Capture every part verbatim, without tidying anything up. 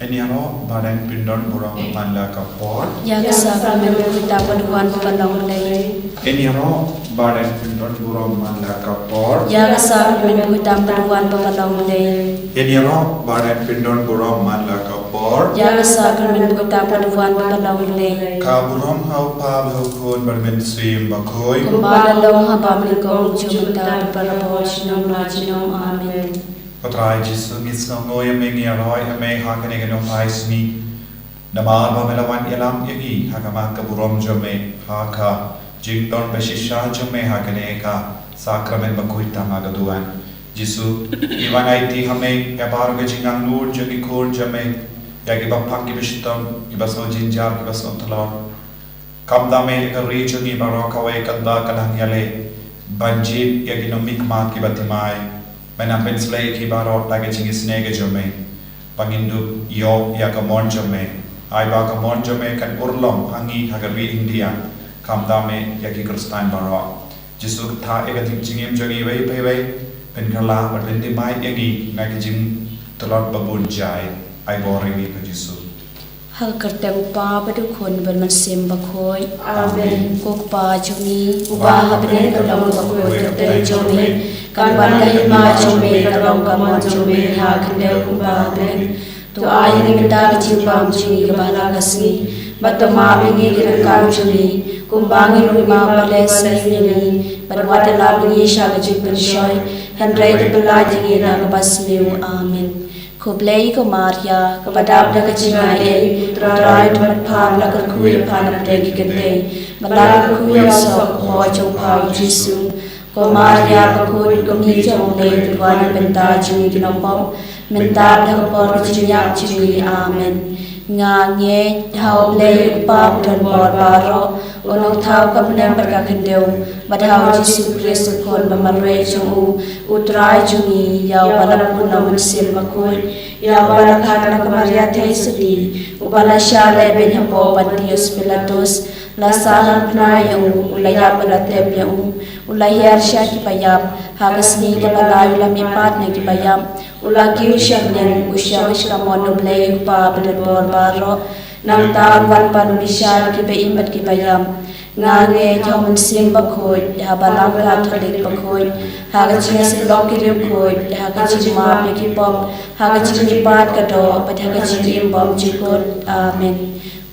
Ngin ïaroh ba dang pyndon burom man la ka por. Ïa ka sakramen bakhuid tam ba duwan ba ka long Blei. Ngin ïaroh ba dang pyndon burom man la ka por. Ïa ka sakramen bakhuid tam ba duwan ba ka long Blei. Ngin ïaroh ba dang pyndon burom man la ka por. Ïa ka sakramen bakhuid tam ba duwan ba ka long Blei. Ka burom ha u Kpa bad ha u Khun bad ha u Mynsiem Bakhuid. Kumba la long ha ba mynnyngkong, mynta bad barabor, junom la junom. Amen. Ko Trai Jisu, ngi sngewnguh ïa me, ngi ïaroh ïa me ha kane ka nongphai sngi. Namar ba me la wan ïalam ïa ngi ha khmat ka burom jong me, ha ka jingdon ba shisha jong me ha kane ka sakramen bakhuid tam ha ka duwan. Jisu, ngi wan aiti ha me ïa baroh ka jingangnud jong ki khun jong me, ïa kiba phang, kiba shitom, kiba sngew jynjar, kiba sngew tlot. Khamtam me ïa ka ri jong ngi baroh kawei katba ka dang ïaleh ban jied ïa ki nongmihkhmat kiba thymmai. Me nang pynsleh ïa ki baroh da ka jingisynei ka jong me, ba ngin dup ïoh ïa ka mon jong me. Ai ba ka mon jong me kan urlong ha ngi ha ka ri India. Khamtam me ïa ki Khristan baroh. Jisu, kthah ïa ka jingim jong ngi iwei pa iwei. Pynkylla bad pynthymmai ïa ngi na ki jingtlot ba bun jait. Ai bor ïa ngi, ko Jisu. Ha ka kyrteng u Kpa bad u Khun bad u Mynsiem Bakhuid. Amen. Ko Kpa jong ngi uba ha bneng, ka long ka kyrteng jong me, kan wan ka hima jong me, kan long ka mon jong me ha khyndew kumba ha bneng. To ai ïa ngi mynta ka jingbam jong ngi kaba ha la ka sngi, bad to map ïa ngi ki ryngkang jong ngi, kumba ngi ruh ngi map ïa kiba leh sniew ïa ngi, bad wat ïalam ïa ngi sha ka jingpynshoi, hynrei to pyllait ïa ngi na kaba sniew. Amen. Khublei ko Maria, kaba dap da ka jingaiei, u Trai u don bad pha, la kyrkhu ïa pha na pdeng ki kynthei, bad la kyrkhu ïa u soh ka kpoh jong pha u Jisu. Ko Maria bakhuid, ko Kmie jong U Blei, to duwai na ka bynta jong ngi ki nongpop, mynta bad ha ka por ka jingïap jong ngi. Amen. Nga ngeit ha U Blei u Kpa badonbor baroh, u nongthaw ka bneng bad ka khyndew, bad ha u Jisu Khrist u Khun ba marwei jong u, u Trai jong ngi, ïa uba la pun na u Mynsiem Bakhuid, ïa uba la khot na ka Maria Theisotti, uba la shah lehbeiñ hapoh Pontius Pilatus, la sahnarphna ïa u, u la ïap bad la tep ïa u, u la hiar sha kiba ïap, ha ka sngi kaba lai u la mihpat na kiba ïap, u la kiew sha bneng, u shong sha kamon U Blei u Kpa badonbor baroh. Nangta un wan ban bishar ïa kiba im bad kiba ïap. Nga ngeit ha u Mynsiem Bakhuid, ha Balang Katholik bakhuid, ha ka jingïasyllok ki riewkhuid, ha ka jingmap ïa ki pop, ha ka jingmihpat ka doh, bad ha ka jingim bymjukut. Amen.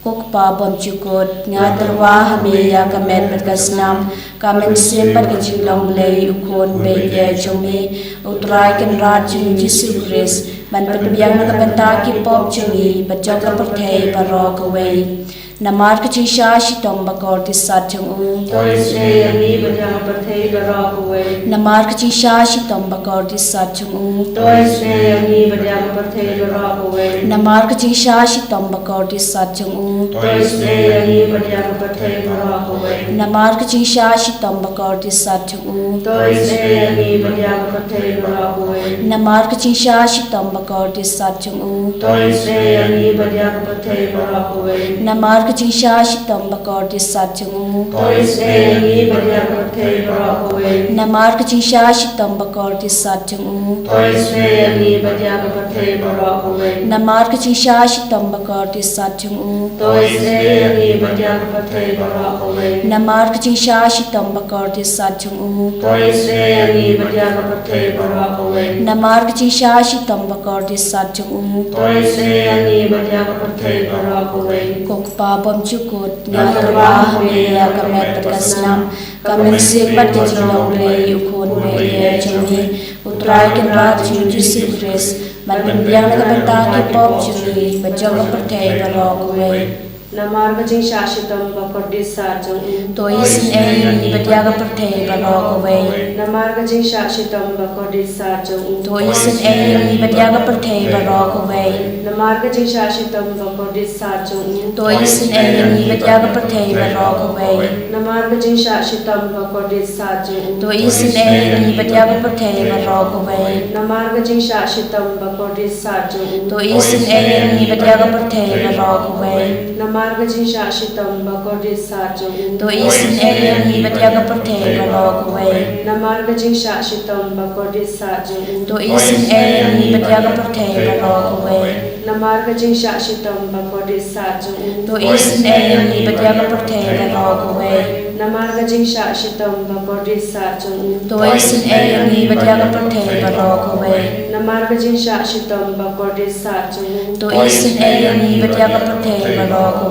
Ko Kpa bymjukut, nga tyrwa ha me ïa ka met bad ka snam, ka mynsiem bad ka jinglong Blei, u Khun beiñia jong me, u Trai Kynrad jong ngi Jisu Khrist, ban pynbiang na ka bynta ki pop jong ngi bad jong ka pyrthei baroh kawei. Namar ka jingshah shitom bakordit sat jong u. To isynei ïa ngi bad ïa ka pyrthei baroh kawei. Namar ka jingshah shitom bakordit sat jong u. To isynei ïa ngi bad ïa ka pyrthei baroh kawei. Namar ka jingshah shitom bakordit sat jong u. To isynei ïa ngi bad ïa ka pyrthei baroh kawei. Namar ka jingshah shitom bakordit sat jong u. To isynei ïa ngi bad ïa ka pyrthei baroh kawei. Namar ka jingshah shitom bakordit sat jong u. To isynei ïa ngi bad ïa ka pyrthei baroh kawei. Namar ka jingshah shitom bakordit sat jong u. To isynei ïa ngi bad ïa ka pyrthei baroh kawei. Namar ka jingshah shitom bakordit sat jong u. To isynei ïa ngi bad ïa ka pyrthei baroh kawei. Namar ka jingshah shitom bakordit sat jong u. To isynei ïa ngi bad ïa ka pyrthei baroh kawei. Namar ka jingshah shitom bakordit sat jong u. To isynei ïa ngi bad ïa ka pyrthei baroh kawei. Namar ka jingshah shitom bakordit sat jong u. To isynei ïa ngi bad ïa ka pyrthei baroh kawei. Ko Kpa bymjukut, nga tyrwa ha me ïa ka met bad ka snam, ka mynsiem bad ka jinglong Blei, u Khun beiñia jong me, u Trai Kynrad jong ngi Jisu Khrist, ban pynbiang na ka bynta ki pop jong ngi bad jong ka pyrthei baroh kawei. Namar ka jingshah shitom bakordit sat jong u. To isynei ïa ngi bad ïa ka pyrthei baroh kawei. Namar ka jingshah shitom bakordit sat jong u. To isynei ïa ngi bad ïa ka pyrthei baroh kawei. Namar ka jingshah shitom bakordit sat jong u. To isynei ïa ngi bad ïa ka pyrthei baroh kawei. Namar ka jingshah shitom bakordit sat jong u. To isynei ïa ngi bad ïa ka pyrthei baroh kawei. Namar ka jingshah shitom bakordit sat jong u. To isynei ïa ngi bad ïa ka pyrthei baroh kawei. Namar Namar ka jingshah shitom ba kordit sat jong u. To isynei ïa ngi bad ïa ka pyrthei baroh kawei. Namar ka jingshah shitom ba kordit sat jong u. To isynei ïa ngi bad ïa ka pyrthei baroh kawei. Namar ka jingshah shitom ba kordit sat jong u. To isynei ïa ngi bad ïa ka pyrthei baroh kawei. Namar ka jingshah shitom ba kordit sat jong u. To isynei ïa ngi bad ïa ka pyrthei baroh kawei. Namar ka jingshah shitom ba kordit sat jong u. To isynei ïa ngi bad ïa ka pyrthei baroh kawei.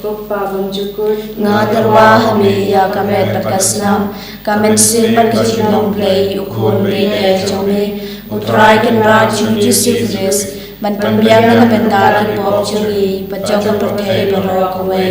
Ko Kpa bymjukut. Nga tyrwa ha me ïa ka met bad ka snam, ka mynsiem bad ka jinglong Blei, u Khun baieit jong me, U Trai Kynrad jong ngi Jisu Khrist, ban pynbiang na ka bynta ki pop jong ngi bad jong ka pyrthei baroh kawei.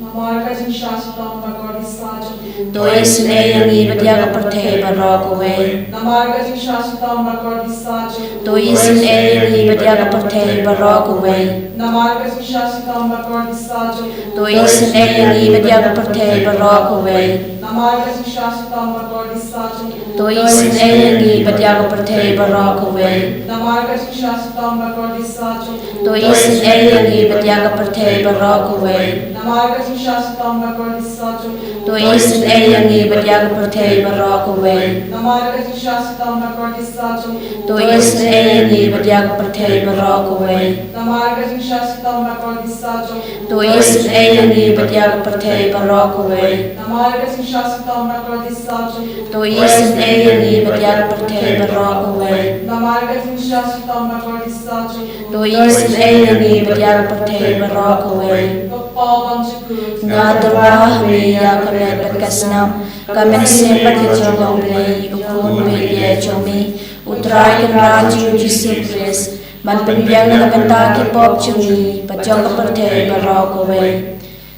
Namar ka jingshah shitom ba kordit sat jong u. To isynei ïa ngi bad ïa ka pyrthei baroh kawei. Namar ka jingshah shitom ba kordit sat jong u. To isynei ïa ngi bad ïa ka pyrthei baroh kawei. Namar ka jingshah shitom ba kordit sat jong u. To isynei ïa ngi bad ïa ka pyrthei baroh kawei. Namar ka jingshah shitom ba kordit sat jong u. To isynei ïa ngi bad ïa ka pyrthei baroh kawei. Namar ka jingshah shitom ba kordit sat jong u. To isynei ïa ngi bad ïa ka pyrthei baroh kawei. Namar ka jingshah shitom ba kordit sat jong u. To isynei ïa ngi bad ïa ka pyrthei baroh kawei. Namar ka jingshah shitom ba kordit sat jong u. To isynei ïa ngi bad ïa ka pyrthei baroh kawei. Namar ka jingshah shitom ba kordit sat jong u. To isynei ïa ngi bad ïa ka pyrthei baroh kawei. Namar ka jingshah shitom ba kordit sat jong u. To isynei ïa ngi bad ïa ka pyrthei baroh kawei. Namar ka jingshah shitom ba kordit sat jong u. To isynei ïa ngi bad ïa ka pyrthei baroh kawei. Ko Kpa bymjukut. Nga tyrwa ha me ïa ka met bad ka snam, ka mynsiem bad ka jinglong Blei, u Khun baieit jong me, U Trai Kynrad jong ngi Jisu Khrist, ban pynbiang na ka bynta ki pop jong ngi bad jong ka pyrthei baroh kawei.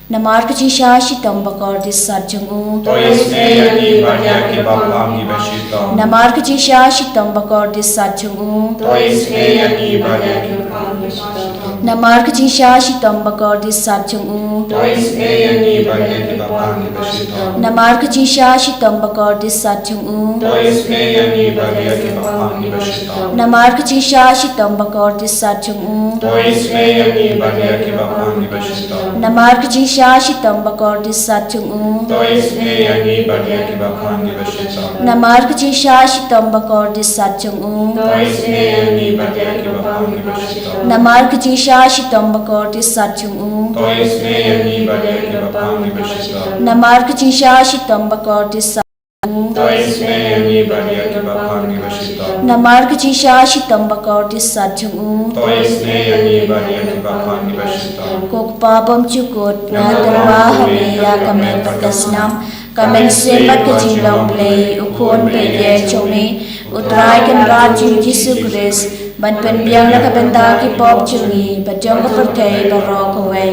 Namar ka jingshah shitom ba kordit sat jong u. To isynei ïa ngi bad ïa kiba pang kiba shitom. Namar ka jingshah shitom ba kordit sat jong u. To isynei ïa ngi bad ïa kiba pang kiba shitom. Namar ka jingshah shitom ba kordit sat jong u. To isynei ïa ngi bad ïa kiba pang kiba shitom. Namar ka jingshah shitom ba kordit sat jong u. To isynei ïa ngi bad ïa kiba pang kiba shitom. Namar ka jingshah shitom ba kordit sat jong u. To isynei ïa ngi bad ïa kiba pang kiba shitom. Namar ka jingshah shitom ba kordit sat jong u. To isynei ïa ngi bad ïa kiba pang kiba shitom. Namar ka jingshah shitom ba kordit sat jong u. To isynei ïa ngi bad ïa kiba pang kiba shitom. Namar ka jingshah shitom ba kordit sat jong u. To isynei ïa ngi bad ïa kiba pang kiba shitom. Namar ka jingshah shitom ba kordit sat jong u. To isynei ïa ngi bad ïa kiba pang kiba shitom. Namar ka jingshah shitom ba kordit sat jong u. To isynei ïa ngi bad ïa kiba pang kiba shitom. Ko Kpa bymjukut, nga tyrwa ha me ïa ka met bad ka snam, ka mynsiem bad ka jinglong Blei, u Khun baieit jong me, U Trai Kynrad jong ngi Jisu Khrist, ban pynbiang na ka bynta ki pop jong ngi bad jong ka pyrthei baroh kawei.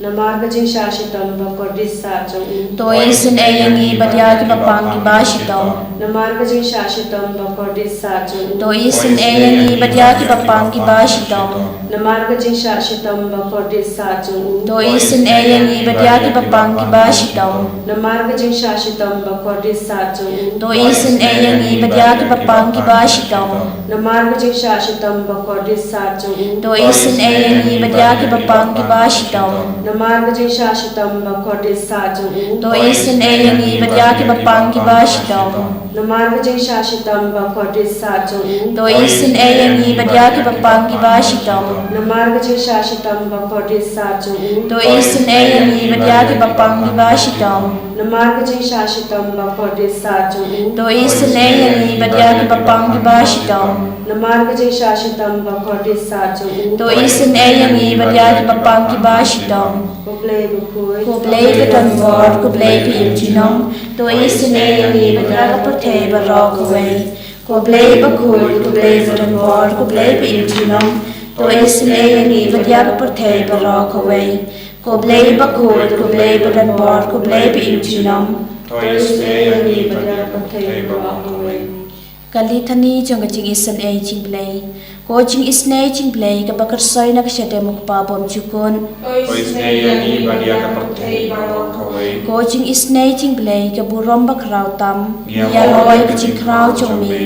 Namar ka jingshah shitom ba kordit sat jong u. To isynei ïa ngi bad ïa kiba pang kiba shitom. Namar ka jingshah shitom ba kordit sat jong u. To isynei ïa ngi bad ïa kiba pang kiba shitom. Namar ka jingshah shitom ba kordit sat jong u. To isynei ïa ngi bad ïa kiba pang kiba shitom. Namar ka jingshah shitom ba kordit sat jong u. To isynei ïa ngi bad ïa kiba pang kiba shitom. Namar ka jingshah shitom ba kordit sat jong u. To isynei ïa ngi bad ïa kiba pang kiba shitom. Namar ka jingshah shitom ba kordit sat jong u. To isynei ïa ngi bad ïa kiba pang kiba shitom. Namar ka jingshah shitom ba kordit sat jong u. To isynei ïa ngi bad ïa kiba pang kiba shitom. Namar ka jingshah shitom ba kordit sat jong u. To isynei ïa ngi bad ïa kiba pang kiba shitom. Namar ka jingshah shitom ba kordit sat jong u. To isynei ïa ngi bad ïa kiba pang kiba shitom. Namar ka jingshah shitom ba kordit sat jong u. To isynei ïa ngi bad ïa kiba pang kiba shitom. Ko Blei bakhuid. Ko Blei badonbor, ko Blei ba im junom. To isynei ïa ngi bad ïa ka pyrthei baroh kawei. Ko Blei bakhuid, ko Blei badonbor, ko Blei ba im junom. To isynei ïa ngi bad ïa ka pyrthei baroh kawei. Ko Blei bakhuid, ko Blei badonbor, ko Blei ba im junom. To isynei ïa ngi bad ïa ka pyrthei baroh kawei. Ka Lithani jong ka jingisynei jingblei. Ko jingisynei jingblei kaba kyrsoi na ka shadem u Kpa bymjukut. To isynei ïa ngi bad ïa ka pyrthei baroh kawei. Ko jingisynei jingblei ka burom bakhraw tam. Ngi ïaroh ïa ka jingkhraw jong me.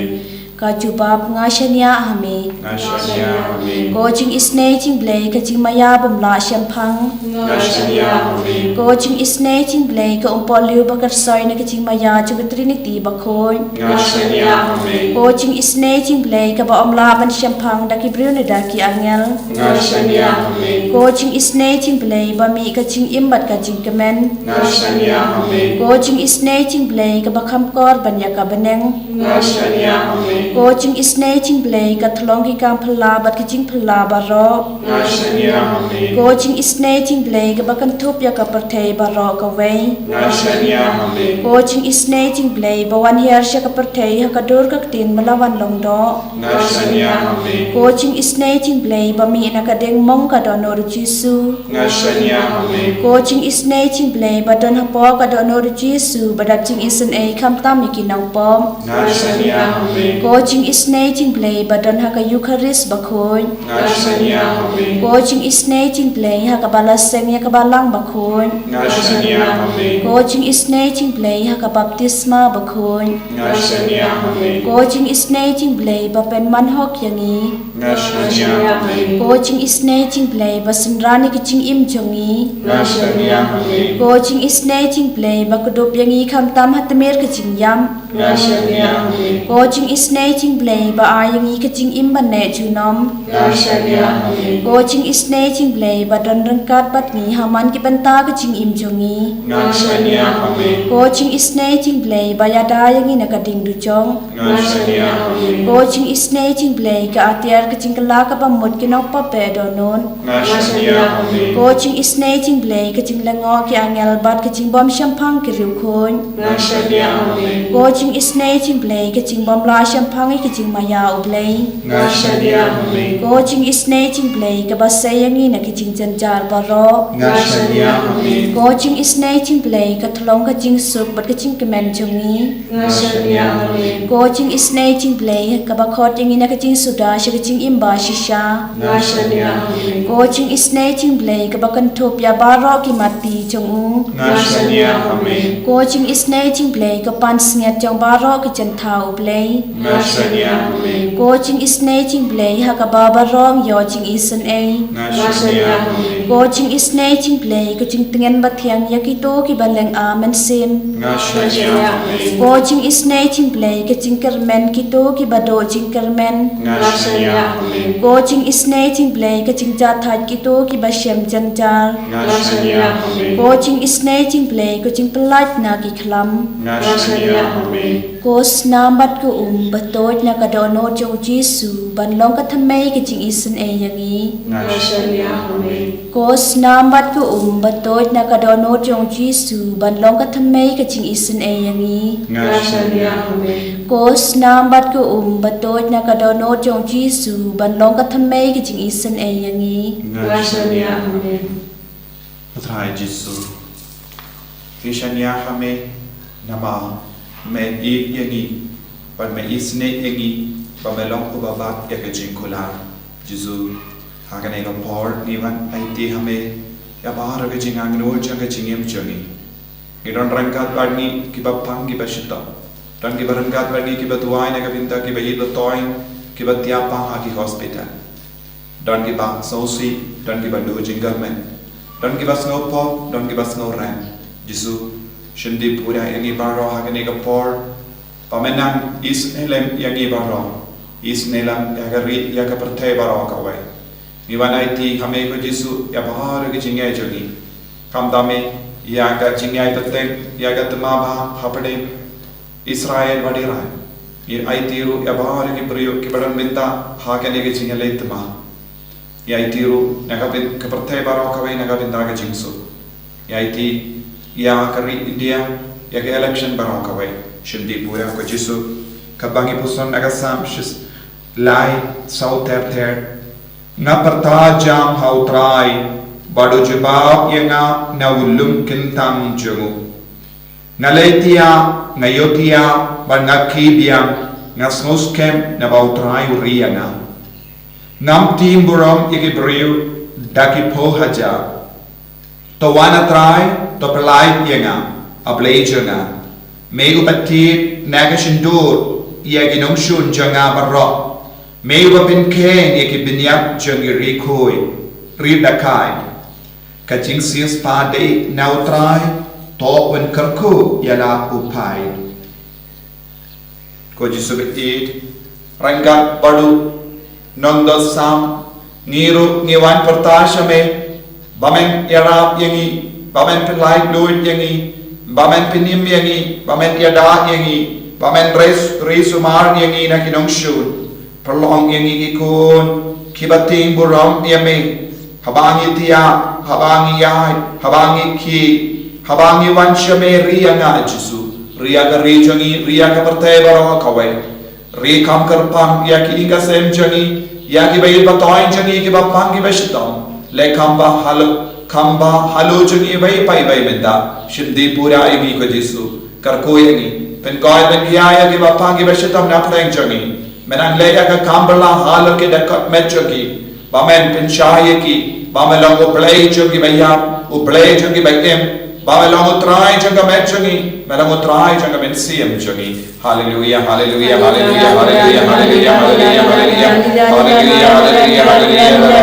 Ka jubab, nga shaniah ha me. Nga shaniah ha me. Ko jingisynei jingblei, ka jingmaïa bym lah shemphang. Nga shaniah ha me. Ko jingisynei jingblei, ka umpohliew ba kyrsoi na ka jingmaïa jong ka Trinity bakhuid. Nga shaniah ha me. Ko jingisynei jingblei, kaba ym lah ban shemphang da ki briew ne da ki angel. Nga shaniah ha me. Ko jingisynei jingblei, ba mih ka jingim bad ka jingkmen. Nga shaniah ha me. Ko jingisynei jingblei, kaba kham kor ban ïa ka bneng. Nga shaniah ha me. Ko jingisynei jingblei, ka thlong ki kam phylla bad ki jingphylla baroh. Nga shaniah ha me. Ko jingisynei jingblei, kaba kynthup ïa ka pyrthei baroh kawei. Nga shaniah ha me. Ko jingisynei jingblei, ba wan hiar sha ka pyrthei ha ka dur ka ktien ba la wan long doh. Nga shaniah ha me. Ko jingisynei jingblei, ba mih na ka diengmong ka dohnud u Jisu. Nga shaniah ha me. Ko jingisynei jingblei, ba don hapoh ka dohnud u Jisu, ba dap jingisynei khamtam ïa ki nongpop. Nga shaniah ha me. Ko jingisynei jingblei, ba don ha ka Eukharist bakhuid. Nga shaniah ha me. Ko jingisynei jingblei, ha kaba la seng ïa ka balang bakhuid. Nga shaniah ha me. Ko jingisynei jingblei, ha ka baptisma bakhuid. Nga shaniah ha me. Ko jingisynei jingblei, ba pynman hok ïa ngi. Nga shaniah ha me. Ko jingisynei jingblei, ba synran ïa ka jingim jong ngi. Nga shaniah ha me. Ko jingisynei jingblei, ba kdup ïa ngi khamtam ha tmier ka jingïap. Nga shaniah ha me. Ko jingisynei jingblei, ba ai ïa ngi ka jingim ban neh junom. Nga shaniah ha me. Ko jingisynei jingblei, ba don ryngkat bad ngi ha man ki bynta ka jingim jong ngi. Nga shaniah ha me. Ko jingisynei jingblei, ba ïada ïa ngi na ka ding dujok. Nga shaniah ha me. Ko jingisynei jingblei, ka atiar ka jingkylla kaba mut ki nongpop ba dohnud. Nga shaniah ha me. Ko jingisynei jingblei, ka jinglyngngoh ki angel bad ka jingbym shemphang ki riewkhuid. Nga shaniah ha me. Ko jingisynei jingblei, ka jingbym lah shemphang ïa ka jingmaïa u Blei. Nga shaniah ha me. Ko jingisynei jingblei, kaba sei ïa ngi na ki jingjynjar baroh. Nga shaniah ha me. Ko jingisynei jingblei, ka thlong ka jingsuk bad ka jingkmen jong ngi. Nga shaniah ha me. Ko jingisynei jingblei, kaba khot ïa ngi na ka jingsuda sha ka jingim ba shisha. Nga shaniah ha me. Ko jingisynei jingblei, kaba kynthup ïa baroh ki matti jong u. Nga shaniah ha me. Ko jingisynei jingblei, ka pansngiat jong baroh ki jingthaw u Blei. Nga shaniah ha me. Ko jingisynei jingblei, ha kaba baroh ngi ïoh jingisynei. Nga shaniah ha me. Ko jingisynei jingblei, ka jingtngen bathiang ïa kito kiba lynga mynsiem. Nga shaniah ha me. Ko jingisynei jingblei, ka jingkyrmen kito kiba duh jingkyrmen. Nga shaniah ha me. Ko jingisynei jingblei, ka jingjahthait kito kiba shem jynjar. Nga shaniah ha me. Ko jingisynei jingblei, ka jingpyllait na ki khlam. Nga shaniah ha me. Ko snam bad ko um ba tuid na ka dohnud jong u Jisu ban long ka thymmei ka jingisynei ïa ngi. Nga shaniah ha me. Ko snam bad ko um ba tuid na ka dohnud jong u Jisu ban long ka thymmei ka jingisynei ïa ngi. Nga shaniah ha me. Ko snam bad ko um ba tuid na ka dohnud jong u Jisu ban long ka thymmei ka jingisynei ïa ngi. Nga shaniah ha me. Ko Trai Jisu, ngi shaniah ha me namar me ïeit ïa ngi bad me isynei ïa ngi ba me long uba bat ïa ka jingkular. Jisu, ha kane ka por ngi wan aiti ha me ïa baroh ki jingangnud jong ka jingim jong ngi. Ngi don ryngkat bad ngi kiba pang kiba shitom. Don kiba ryngkat bad ngi kiba duwai na ka bynta kiba ïeit ba toiñ, kiba thiah pang ha ki hospital. Don kiba sngewsih, don kiba duh jingkyrmen. Don kiba sngewpop, don kiba sngewrem. Jisu, shim dih pura ïa ngi baroh ha kane ka por. Ba men nang isynei lem ïa ngi baroh. Isynei lem ïa ka ri, ïa ka pyrthei baroh kawei. Ngi wan aiti ha me ko Jisu ïa baroh ki jingïaid jong ngi. Khamtam ïa ka jingïaid bteng ïa ka thma ba hapdeng Israel bad Iran. Ngi aiti ruh ïa baroh ki briew kiba don bynta ha kane ka jingïaleh thma. Ngi aiti ruh na ka byn-, ka pyrthei baroh kawei na ka bynta ka jingsuk. Ngi aiti ïa ka ri India, ïa ka election baroh kawei. Shim dih pura ko Jisu, kaba ngi puson na ka Salm shis-, lai, saw ter ter. Nga pyrta jam ha u Trai, bad u jubab ïa nga na u lum kyntang jong u. Nga leit ïa, nga ïoh ïa, bad nga khie biang, nga sngewskhem naba u Trai u ri ïa nga. Ngam tim burom ïa ki briew da ki phew hajar. To wan a Trai, to pynlait ïa nga, a Blei jong nga. Me u ba thied na ka shyntur, ïa ki nongshun jong nga baroh, me uba pynkheiñ ïa ki bniat jong ki ri khuid, ri dakaid. Ka jingsiewspah dei na U Trai, to un kyrkhu ïa la u paid. Ko Jisu ba ïeit, ryngkat bad u nongdoh sam, ngi ruh ngi wan pyrta sha me, ba men ïarap ïa ngi, ba men pynlait luid ïa ngi, ba men pynim ïa ngi, ba men ïada ïa ngi, ba men ris, ri sumar ïa ngi na ki nongshun. Pynlong ïa ngi ki khun kiba tieng burom ïa me, haba ngi thiah, haba ngi ïaid, haba ngi khie, haba ngi wan sha me. Ri ïa nga Jisu, ri ïa ka ri jong ngi, ri ïa ka pyrthei baroh kawei. Ri kham kyrpang ïa ki ïing ka sem jong ngi, ïa kiba ïeit ba thoiñ jong ngi, kiba pang kiba shitom. Leh kham ba hal-, kham ba halor jong ngi iwei pa iwei mynta. Shim dih pura ïa ngi ko Jisu. Kyrkhu ïa ngi. Pynkoit pynkhia ïa kiba pang kiba shitom na pdeng jong ngi. Men nang leh ïa ka kam ba la halor ki dkhot met jong ki. Ba men pynshai ïa ki. Ba men long U Blei jong kiba ïap, U Blei jong kiba im. Ba men long U Trai jong ka met jong ngi. Men long U Trai jong ka mynsiem jong ngi. Haleluia, haleluia, haleluia, haleluia, haleluia, haleluia, haleluia. Haleluia, haleluia, haleluia.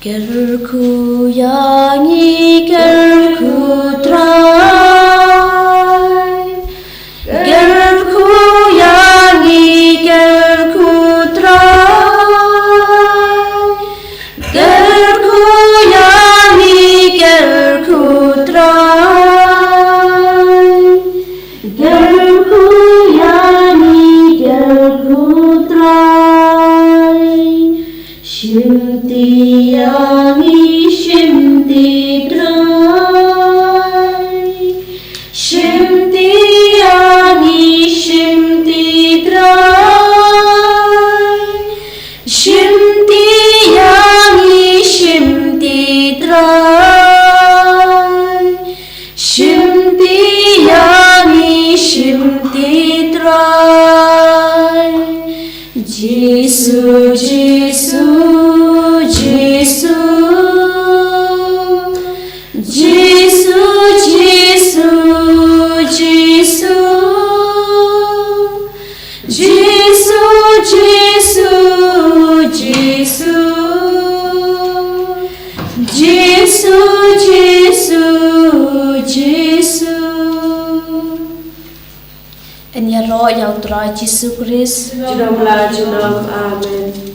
Kyrkhu ïa ngi, kyrkhu Trai. Kyrkhu ïa ngi, kyrkhu Trai. Kyrkhu ïa ngi, kyrkhu Trai. Kyrkhu ïa ngi, kyrkhu Trai. Shimti ïa ngi, shimti Trai. Shimti ïa ngi, shimti Trai. Shimti ïa ngi, shimti Trai. Shimti ïa ngi, shimti Trai. Jisu, Jisu, Jisu. Jisu, Jisu, Jisu. Jisu, Jisu, Jisu. Jisu, Jisu, Jisu. Yn ïaroh ïa U Trai Jisu Khrist. Junom la junom. Amen.